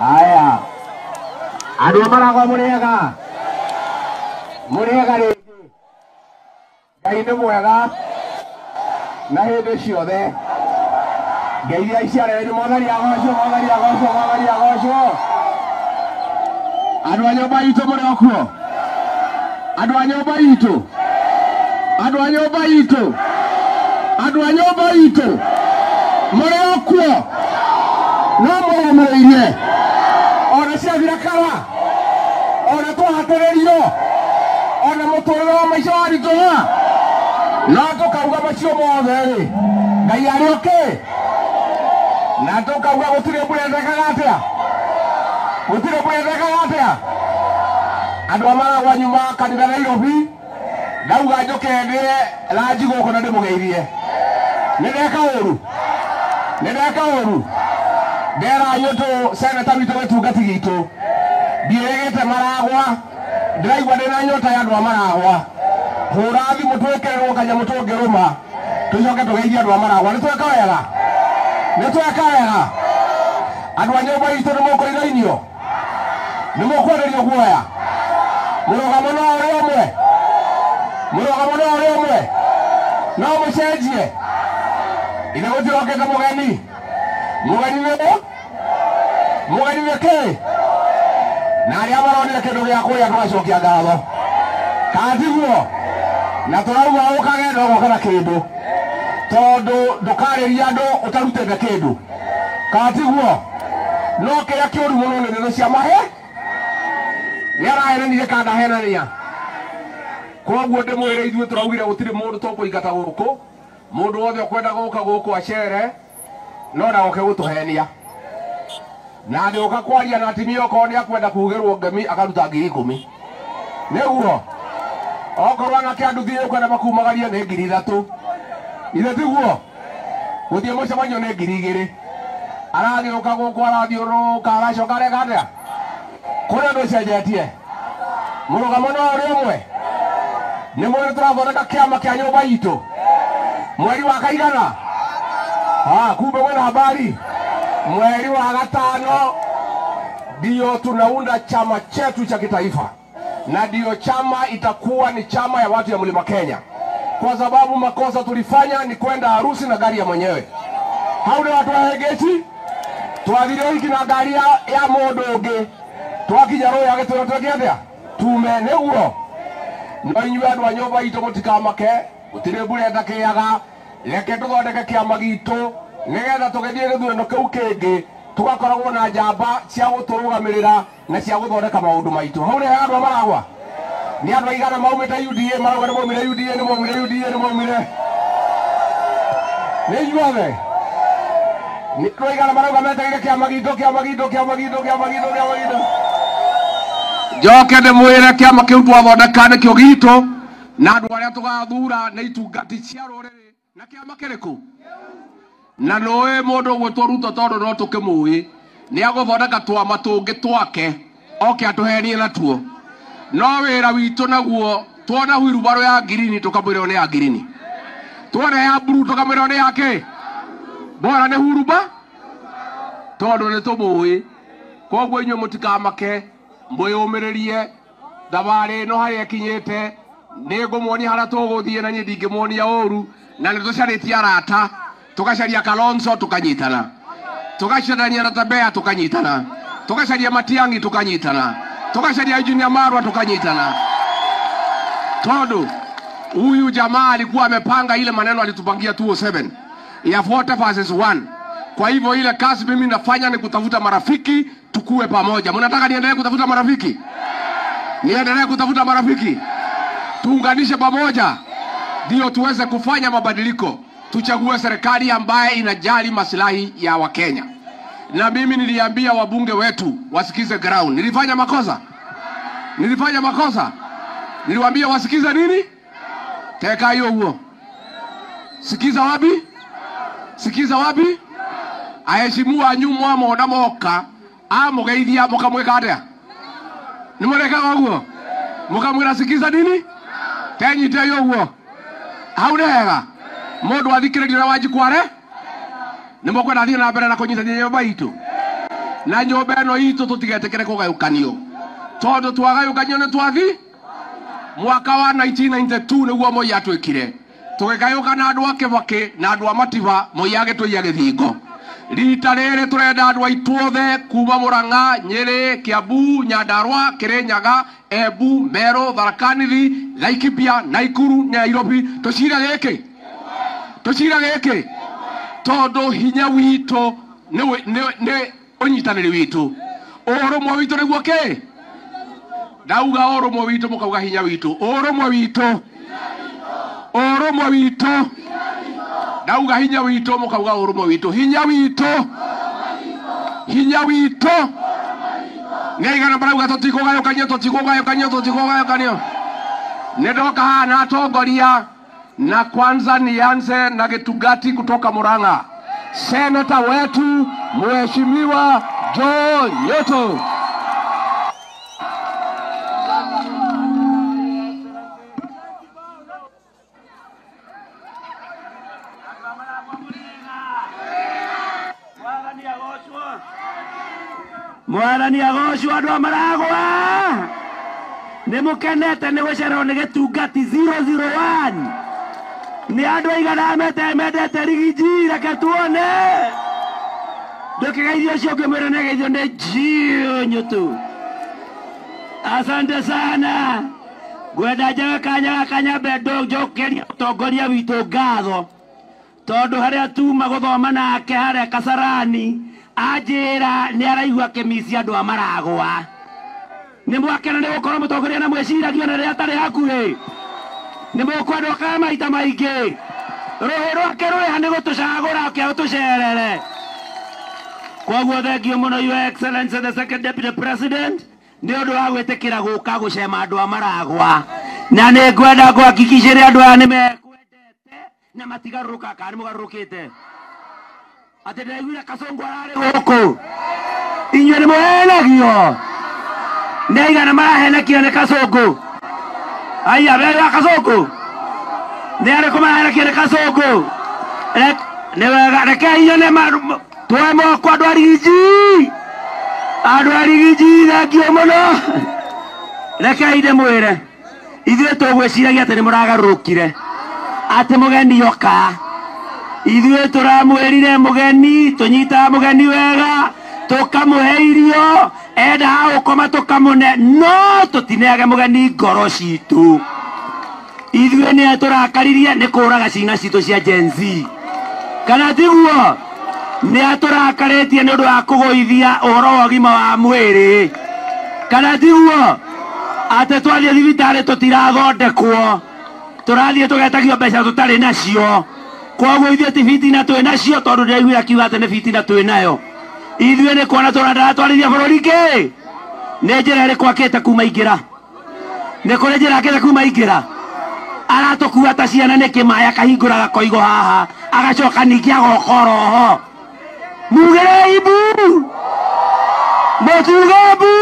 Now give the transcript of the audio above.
Aya andũ a Maragwa mũrĩega mũrĩega rĩngĩ. Ngai nĩ mwega na hĩndĩ ciothe. Ngeithia iciarĩrĩ mwathani agocwo, mwathani agocwo, mwathani agocwo. Andũ a nyũmba itũ mũrĩ o kuo? Andũ a nyũmba itũ, andũ a nyũmba itũ, andũ a nyũmba itũ mũrĩ o kuo? No mũrũmĩrĩirie ona ciathira kara, ona twahatĩrĩrio, ona mũtũrĩre wa maica waritũha, no tũkauga macio mothe rĩ, Ngai arĩ okay? Na tũkauga gũtirĩ mbura ĩthekaga atĩa? Gũtirĩ mbura ĩthekaga atĩa? Andũ a Maragwa nyuma kanitha Nairobi, ndauga njũke ndĩe ranji gũkũ na ndĩmũgeithie. Nĩ ndeka ũru? Nĩ ndeka ũru? Ndera nyũtũ seneta witũ gĩtungati gitũ ndiĩrĩgĩte Maragwa, ndĩraigua ndĩna nyota ya andũ a Maragwa. Hũra thimũ twĩkĩrĩrwo kanyamũ tũngĩrũma tũcoke tũgeithie andũ a Maragwa. Nĩ tweka wega? Nĩ tweka wega? Andũ a nyũmba itũ nĩ mũkũinainio? Nĩ mũkwenderio guoya? Mũrũgamo no ũrĩ ũmwe? Mũrũgamo no ũrĩ ũmwe? No mũcenjie? Ithe gũtirokĩte mũgeni? Mũgeni nĩ ũ? Mũgeni nĩ kĩ? Na arĩa maronire kĩndũ gĩa kũrĩa tũgacokia ngatho. Kana tiguo? Na tũrauga ũkage no goka na kĩndũ, tondũ ndũkarĩria andũ ũtarutĩte kĩndũ. Kana tiguo? No kĩrĩa kĩũru mũno nĩ ndeto cia mahe. Nĩ arahenanirie kana ndahenania? Koguo ndĩmwĩre ithuĩ tũraugire gũtirĩ mũndũ tũkũingata gũkũ. Mũndũ wothe ũkwenda gũka gũkũ acere, no ndagoke gũtũhenia. Na angĩũka kwaria na atimia okorwo nĩ akwenda kugĩrwo ngemi akaruta 10,000. Nĩguo? Okorwo anake a nduthi ũkwenda makumagarie nĩ 3,000. Ithe tiguo? Gũthiĩ mũcemanio nĩ 2,000. Aragĩũka gũkũ arathiũrũrũka aracoka areka atĩa? Kũrĩ ũndũ ũcenjetie? Mũrũgamo no ũrĩ ũmwe? Nĩ mũrĩ tũrathondeka kĩama kĩa nyũmba itũ mweri wa kaigana? Kumbe mwena habari. Mweri wa 5 ndio tunaunda chama chetu cha kitaifa, na ndio chama itakuwa ni chama ya watu ya Mlima Kenya, kwa sababu makosa tulifanya ni kwenda harusi na gari ya mwenyewe. Hau nĩ watu wa Hengeci twathire hiki na gari ya mũndũ ũngĩ, twakinya rũĩ agĩtwĩra twĩke atĩa? Tume. Nĩguo? No inyuĩ andũ a nyũmba itũ mũtikamake, gũtirĩ mbura ĩtakĩaga. Reke tũthondeke kĩama gitũ nĩgetha tũgĩthiĩ gĩthurano kĩu kĩngĩ tũgakoragwo na njamba cia gũtũrũgamĩrĩra na cia gũthondeka maũndũ maitũ. Hau nĩ andũ a Maragwa? Nĩ andũ aigana maumĩte UDA marauga nĩ maumire UDA, nĩ maumire UDA, nĩ maumire? Nĩ inyuothe? Nĩ andũ aigana marauga metereire kĩama gitũ, kĩama gitũ, kĩama gitũ, kĩama gitũ, kĩama gitũ? Njoke ndĩmwĩre kĩama kĩu twathondeka nĩkĩo gitũ, na andũ arĩa tũgathura nĩ itungati cia rũrĩrĩ. Na kĩama kĩrĩkũ? Na nũĩ mũndũ ũgwĩtwo Ruto tondũ no tũkĩmũĩ nĩ agũthondeka twama tũngĩ twake oke atũhenie natuo. No wĩra witũ naguo tuona huirubarũ ya ngirini tũkamwĩra nĩ ya ngirini, tuona ya blue tũkamwĩra nĩ ya kĩ, bora nĩ huruba, tondũ nĩ tũmũĩ. Koguo inyuĩ mũtikamake, mwĩyũmĩrĩrie. Thabarĩ ĩno harĩa ĩkinyĩte nĩ ngũmuonia harĩa tũgũthiĩ, na niĩ ndingĩmuonia ũru. Na nĩ tũcarĩtie arata, tũgacaria Kalonzo tũkanyitana, tũgacarania na Tabea tũkanyitana, tũgacaria Matiang'i tũkanyitana, tũgacaria Junior Marwa tũkanyitana, tondũ huyu jamaa alikuwa amepanga ile maneno alitupangia 207 ya 40 versus 1. Kwa hivyo ile kazi mimi nafanya ni kutafuta marafiki tukue pamoja. Mnataka niendelee kutafuta marafiki? Niendelee kutafuta marafiki? Tuunganishe pamoja ndio tuweze kufanya mabadiliko. Tuchague serikali ambaye inajali maslahi ya Wakenya. Na mimi niliambia wabunge wetu wasikize ground. Nilifanya makosa? Nilifanya makosa? Niliwaambia wasikize nini? Teka hiyo huo. Sikiza wapi? Sikiza wapi? Aheshimu anyu mwamona moka amugeithia mukamwika atia? Ni murekaga uguo? Mukamwira sikiza nini? Tenyite hiyo huo. Hau nĩ hega? Mũndũ athikĩrĩrio na wanjikware? Nĩ mũkwenda thiĩ na mbere na kũnyitania nyũmba itũ? Na nyũmba ĩno itũ tũtigetĩkĩre kũgayũkanio, tondũ twagayũkanio nĩ twathi. Mwaka wa 1992 nĩguo Moi atwĩkire, tũgĩgayũkana andũ a Kĩbakĩ na andũ a Matiba, Moi agĩtũiya gĩthingo. Rita rĩrĩ tũrenda andũ aitũ othe kuma Murang'a, Nyĩrĩ, Kiambu, Nyandarua, Kirinyaga, Embu, Meru, Tharaka Nithi, Laikipia, Naikuru, Nairobi, tũcire gĩkĩ, tũcire gĩkĩ, tondũ hinya witũ nĩ ũnyitanĩri witũ, ũrũmwe witũ nĩguo kĩ. Ndauga ũrũmwe witũ mũkauga hinya witũ, ũrũmwe witũ, ũrũmwe witũ. Ndauga hinya witũ mũkauga ũrũmwe witũ, hinya witũ, hinya witũ. Nĩ aigana marauga tũtikũgayũkanio, tũtikũgayũkanio, tũtikũgayũkanio? Nĩ ndoka haha na atongoria, na kwanza nianze na Gĩtungati kutoka Murang'a, seneta wetu Mheshimiwa Joe Nyoto. Mwathani agocwo andũ a Maragwa, nĩ mũkenete nĩ gũcererwo nĩ Gĩtungati 001. Nĩ andũ aigana mendete Rigiji? Reke tuone. Ndũkĩgeithio ũcio ũngĩ mwĩre nĩ ageithio nĩ Joe Nyoto. Asante sana. Ngwenda njaga kanya gaka nyambe njokerie mũtongoria witũ ngatho, tondũ harĩa tuma gũthoma nake harĩa Kasarani anjĩra nĩ araigua kĩmici andũ a Maragwa. Nĩ mwakena nĩ gũkorwo mũtongoria na mwĩciragia na rĩrĩa atarĩ hakuhĩ. Nĩ mũkwendwo ka maita maingĩ. Rũhĩ rwake rwĩha nĩ gũtũcagũra oke ũtũcerere. Koguo thengio mũno Your Excellency the Second Deputy President nĩ ũndũ wa gwĩtĩkĩra gũka gũcema andũ a Maragwa. Na nĩ ngwenda ngũhakikicĩre andũ aya nĩ mekwendete na matigarũrũka, kana nĩ mũgarũrũkĩte. Atĩ ndĩraiguire Kasongo ararĩ gũkũ. Inyuĩ nĩ mũhenagio. Nĩ aigana marahenekio nĩ Kasongo? Aya, mbere ya Kasongo. Nĩ arĩkũ marahenekio nĩ Kasongo? Nĩ wega, reke inyuĩ nĩ tuoe moko andũ a Rigiji. Andũ a Rigiji, thengio mũno. Rekei ndĩmwĩre, ithuĩ tũgwĩciragia atĩ nĩ mũragarũrũkire, atĩ mũgeni oka. Ithuĩ tũramwĩrire mũgeni, tũnyitaga mũgeni wega, tũkamũhe irio, enda gũkoma tũkamũne, no tũtineage mũgeni ngoro citũ. Ithuĩ nĩ tũrakaririe nĩ kũraga ciana citũ cia Gen Z. Kana tiguo? Nĩ atũrakarĩtie nĩ ũndũ wa kũgũithia ũhoro wa ũgima wa mwĩrĩ. Kana tiguo? Atĩ twathiĩ thibitarĩ tũtirathondekwo, tũrathiĩ tũgetagio mbeca tũtarĩ nacio. Koguo ithuĩ ti bitina twĩ nacio, tondũ ndĩraiguire akiuga atĩ nĩ bitina twĩ nayo. Ithuĩ nĩ kuona tũrenda twarithia bũrũri kĩ? Nĩ njĩra ĩrĩkũ akĩte kuma ingĩra? Nĩ kũrĩ njĩra akĩte kuma ingĩra? Aratũkua ta ciana nĩkĩ? Maĩ akahingũra gakoigo haha, agacoka ningĩ agoka oroho. Mugĩrei mbu, mũtuge mbu.